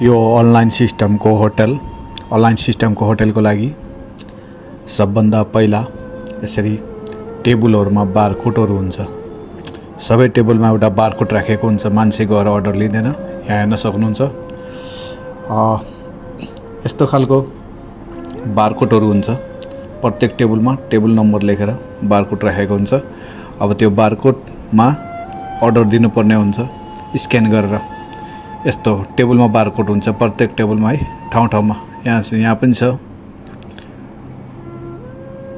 यो अनलाइन सिस्टमको होटलको लागि सबभन्दा पहिला यसरी टेबलहरुमा बारकोडहरु हुन्छ। सबै टेबलमा एउटा बारकोड राखेको हुन्छ। मान्छे गएर अर्डर लिँदैन। यहाँ हेर्न सक्नुहुन्छ यस्तो खालको बारकोडहरु हुन्छ। प्रत्येक टेबलमा टेबल नम्बर लेखेर बारकोड राखेको हुन्छ। अब त्यो बारकोडमा अर्डर दिनुपर्ने हुन्छ स्क्यान गरेर। यस्तो टेबलमा बारकोड हुन्छ प्रत्येक टेबलमा है, ठाउँ-ठाउँमा। यहाँ पनि छ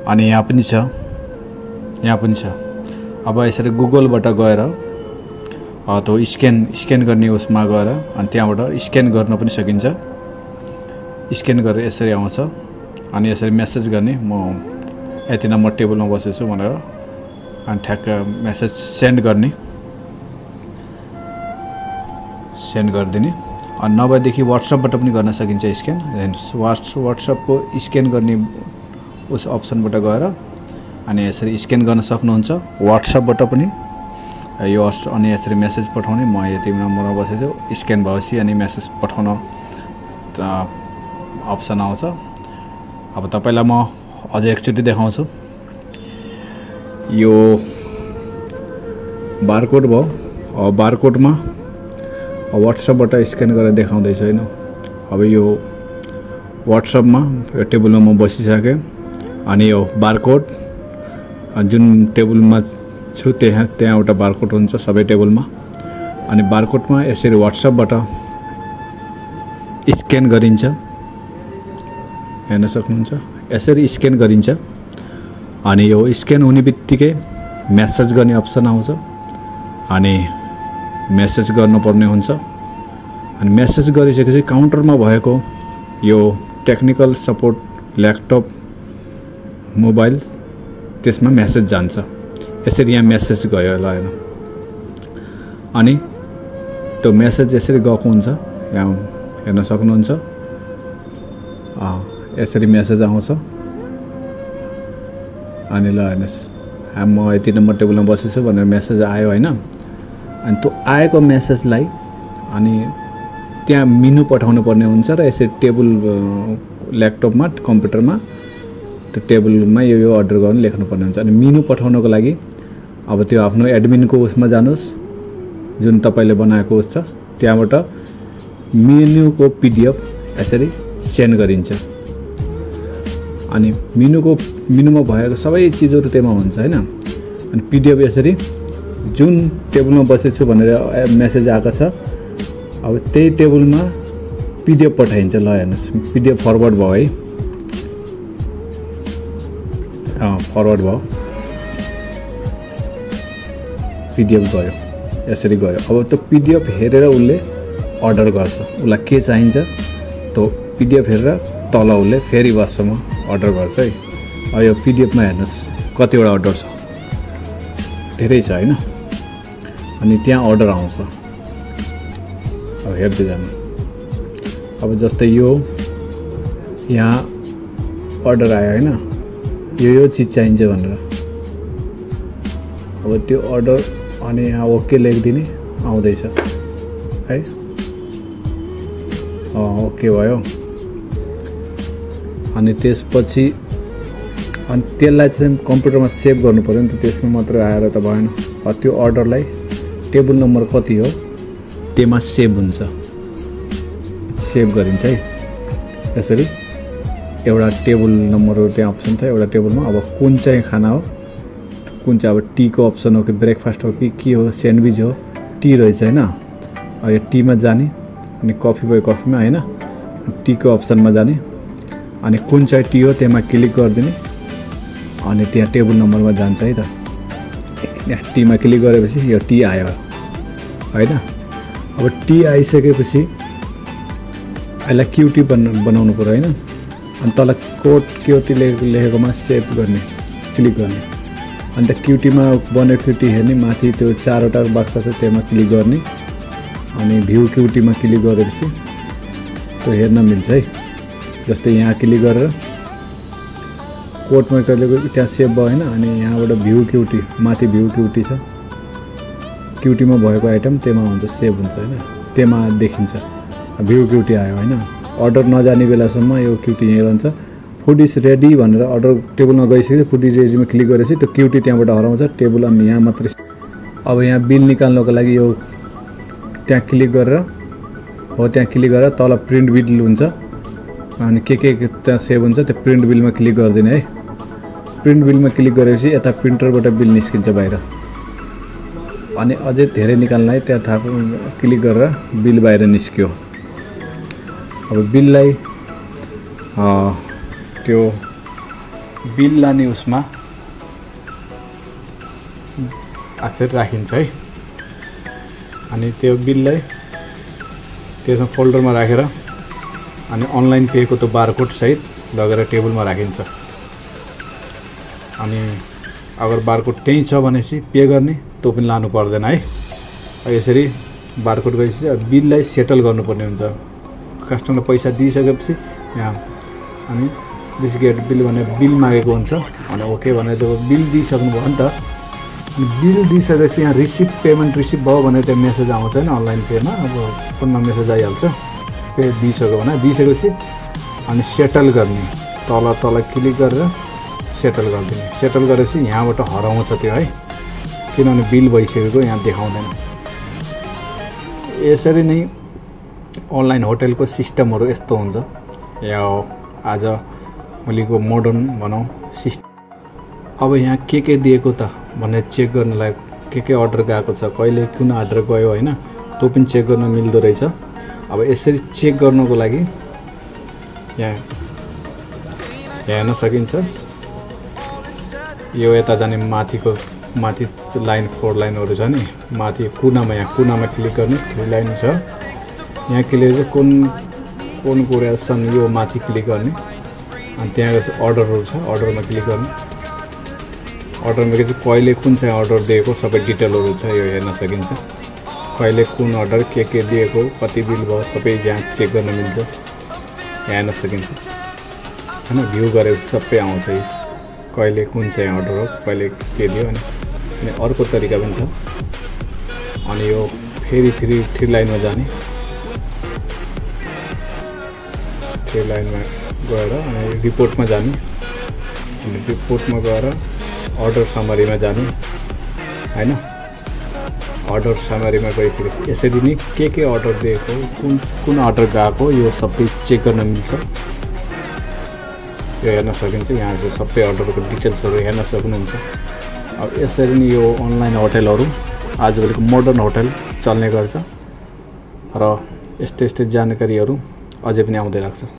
अनि यहाँ पनि छ। अब यसरी गुगलबाट गएर त्यो स्क्यान गर्ने उसमा गएर अनि त्यहाँबाट स्क्यान गर्न पनि सकिन्छ। स्क्यान गरेर यसरी आउँछ अनि यसरी मेसेज गर्ने, म यति नम्बर टेबलमा बसेछु छु भनेर अनि ठ्याक्क मेसेज सेन्ड गरिदिने। अनि नभएदेखि WhatsAppबाट पनि गर्न सकिन्छ स्क्यान। WhatsAppको स्क्यान गर्ने उस अप्सनबाट गएर अनि यसरी स्क्यान गर्न सक्नुहुन्छ। WhatsAppबाट पनि यो अनि यसरी मेसेज पठाउने, म यति नम्बरमा बसेछु स्क्यान भएपछि अनि मेसेज पठाउन अप्सन आउँछ। अब तपाईलाई म अझै एकचोटि देखाउँछु। यो बारकोड भयो। बारकोडमा WhatsAppबाट स्क्यान गरेर देखाउँदै छु हैन। अब यो WhatsAppमा यो टेबलमा म बसिसके अनि यो बारकोड जुन टेबलमा छु त्यहाँ एउटा बारकोड हुन्छ सबै टेबलमा। अनि बारकोडमा यसरी WhatsAppबाट स्क्यान गरिन्छ। हेर्न सक्नुहुन्छ यसरी स्क्यान गरिन्छ अनि यो स्क्यान हुने बित्तिकै मेसेज गर्ने अप्सन आउँछ अनि मेसेज गर्नुपर्ने हुन्छ। अनि मेसेज गरिसकेपछि काउन्टरमा भएको यो टेक्निकल सपोर्ट ल्यापटप मोबाइल त्यसमा मेसेज जान्छ। यसरी यहाँ मेसेज गयो ल हैन। अनि त्यो मेसेज यसरी गएको हुन्छ, यहाँ हेर्न सक्नुहुन्छ। यसरी मेसेज आउँछ अनि ल हेर्नुस् म यति नम्बर टेबलमा बसेछु भनेर मेसेज आयो हैन। अनि त्यो आएको मेसेजलाई अनि त्यहाँ मेनु पठाउनु पर्ने हुन्छ र यसरी टेबल ल्यापटपमा कम्प्युटरमा त्यो टेबलमा यो अर्डर गर्न लेख्नु पर्ने हुन्छ। अनि मेनु पठाउनको लागि अब त्यो आफ्नो एडमिनको उसमा जानुस्, जुन तपाईले बनाएको उस छ त्यहाँबाट मेनुको PDF यसरी सेन्ड गरिन्छ। अनि मेनुमा भएको सबै चीजहरु त्यहाँ हुन्छ हैन। अनि PDF यसरी जुन टेबलमा बसेछु भनेर मेसेज आएको छ अब त्यही टेबलमा PDF पठाइन्छ। ल हेर्नुस् PDF फरवर्ड भयो है। फरवर्ड भयो, PDF गयो, यसरी गयो। अब त्यो PDF हेरेर उसले अर्डर गर्छ। उसलाई के चाहिन्छ त्यो PDF हेरेर तल उसले फेरि वर्षमा अर्डर गर्छ है। अब यो PDF मा हेर्नुस् कतिवटा अर्डर छ, धेरै छ हैन। अनि त्यहाँ अर्डर आउँछ। अब हेर्दै जानु। अब जस्तै यो यहाँ अर्डर आयो हैन, यो चीज चाहिन्छ भनेर। अब त्यो अर्डर अनि यहाँ ओके लेखिदिने आउँदैछ है। ओके भयो। अनि त्यसपछि अनि त्यसलाई चाहिँ कम्प्युटरमा सेभ गर्नु पर्यो नि त, त्यसमा मात्र आएर त भएन। त्यो अर्डरलाई टेबल नम्बर कति हो त्यसमा सेभ हुन्छ, सेभ गरिन्छ है। यसरी एउटा टेबल नम्बरहरु त्यहाँ अप्सन छ एउटा टेबलमा। अब कुन चाहिँ खाना हो, कुन चाहिँ अब टी को अप्सन हो कि ब्रेकफास्ट हो कि के हो, स्यान्डविच हो, टी रहेछ हैन। यो टी मा जाने अनि कफी भयो कफीमा हैन, टी को अप्सनमा जाने अनि कुन चाहिँ टी हो त्यसमा क्लिक गरिदिने अनि त्यहाँ टेबल नम्बरमा जान्छ है त। यहाँ टी मा क्लिक गरेपछि यो टी आयो हैन। अब टी आइसकेपछि यसलाई क्युटी बनाउनु पर्यो हैन। अनि तल कोड क्युटी लेखेकोमा सेभ गर्ने क्लिक गर्ने। अनि त क्युटीमा बन्यो क्युटी हेर्ने, माथि त्यो चारवटा बक्सा छ त्यसमा क्लिक गर्ने अनि भ्यू क्युटीमा क्लिक गरेपछि त्यो हेर्न मिल्छ है। जस्तै यहाँ क्लिक गरेर कोडमा क्लिक त्यहाँ सेभ भयो हैन। अनि यहाँबाट भ्यू क्युटी, माथि भ्यू क्युटी छ, क्युटीमा भएको आइटम त्यसमा हुन्छ सेभ हुन्छ हैन, त्यसमा देखिन्छ। भ्यू क्युटी आयो हैन। अर्डर नजाने बेलासम्म यो क्युटी यहीँ रहन्छ। फुड इज रेडी भनेर अर्डर टेबलमा गइसक्यो, फुड इज रेडीमा क्लिक गरेपछि त्यो क्युटी त्यहाँबाट हराउँछ टेबल, अनि यहाँ मात्रै। अब यहाँ बिल निकाल्नको लागि यो त्यहाँ क्लिक गरेर हो, त्यहाँ क्लिक गरेर तल प्रिन्ट बिल हुन्छ, अनि के त्यहाँ सेभ हुन्छ त्यो प्रिन्ट बिलमा क्लिक गरिदिने है। प्रिन्ट बिलमा क्लिक गरेपछि यता प्रिन्टरबाट बिल निस्किन्छ बाहिर। अनि अझै धेरै निकाल्नलाई त्यहाँ थाहा क्लिक गरेर बिल बाहिर निस्क्यो। अब बिललाई त्यो बिल लाने उसमा आखिर राखिन्छ है। अनि त्यो बिललाई त्यसमा फोल्डरमा राखेर अनि अनलाइन पेको त्यो बारकोड सहित लगेर टेबलमा राखिन्छ। अनि अगर बारकोड त्यही छ भनेपछि पे गर्ने त्यो पनि लानु पर्दैन है। यसरी बारकोड गएपछि बिललाई सेटल गर्नुपर्ने हुन्छ। कस्टमरले पैसा दिइसकेपछि यहाँ अनि दिस गेट बिल भनेर बिल मागेको हुन्छ, अनि ओके भनेर जब बिल दिइसक्नुभयो नि त, बिल दिइसकेपछि यहाँ रिसिभ पेमेन्ट रिसिभ भयो भनेर त्यहाँ मेसेज आउँछ होइन अनलाइन पेमा। अब फोनमा मेसेज आइहाल्छ पे दिइसक्यो भने। दिइसकेपछि अनि सेटल गर्ने तल क्लिक गरेर सेटल गरिदिने। सेटल गरेपछि यहाँबाट हराउँछ त्यो है, किनभने बिल भइसकेको यहाँ देखाउँदैन। यसरी नै अनलाइन होटलको सिस्टमहरू यस्तो हुन्छ। या आज भोलिको मोडर्न भनौँ सिस्टम। अब यहाँ के दिएको त भनेर चेक गर्नलाई के अर्डर गएको छ, कहिले कुन अर्डर गयो होइन, त्यो पनि चेक गर्न मिल्दो रहेछ। अब यसरी चेक गर्नको लागि यहाँ हेर्न सकिन्छ। यो यता जाने माथि लाइन 4 लाइनहरू छ नि, माथि कुनामा, यहाँ कुनामा क्लिक गर्ने 3 लाइन छ। यहाँ क्लिक चाहिँ कुन कुरासम्म यो माथि क्लिक गर्ने, अनि त्यहाँ गएपछि अर्डरहरू छ, अर्डरमा क्लिक गर्ने। अर्डरमा चाहिँ कहिले कुन चाहिँ अर्डर दिएको सबै डिटेलहरू छ, यो हेर्न सकिन्छ। कहिले कुन अर्डर के दिएको, कति बिल भयो, सबै यहाँ चेक गर्न मिल्छ, हेर्न सकिन्छ हैन। भ्यू गरेपछि सबै आउँछ यो कहिले कुन चाहिँ अर्डर हो, कहिले के दियो। अनि अर्को तरिका पनि छ। अनि यो फेरि 3 लाइनमा जाने, 3 लाइनमा गएर अनि रिपोर्टमा जाने, अनि रिपोर्टमा गएर अर्डर समरीमा जाने हैन। अर्डर समरीमा गइसकेपछि यसरी नै के अर्डर दिएको, कुन अर्डर गएको, यो सबै चेक गर्न मिल्छ, यो हेर्न सकिन्छ। यहाँ चाहिँ सबै अर्डरको डिटेल्सहरू हेर्न सक्नुहुन्छ। अब यसरी नै यो अनलाइन होटलहरू आजभोलिको मोडर्न होटल चल्ने गर्छ र यस्तै जानकारीहरू अझै पनि आउँदै लाग्छ।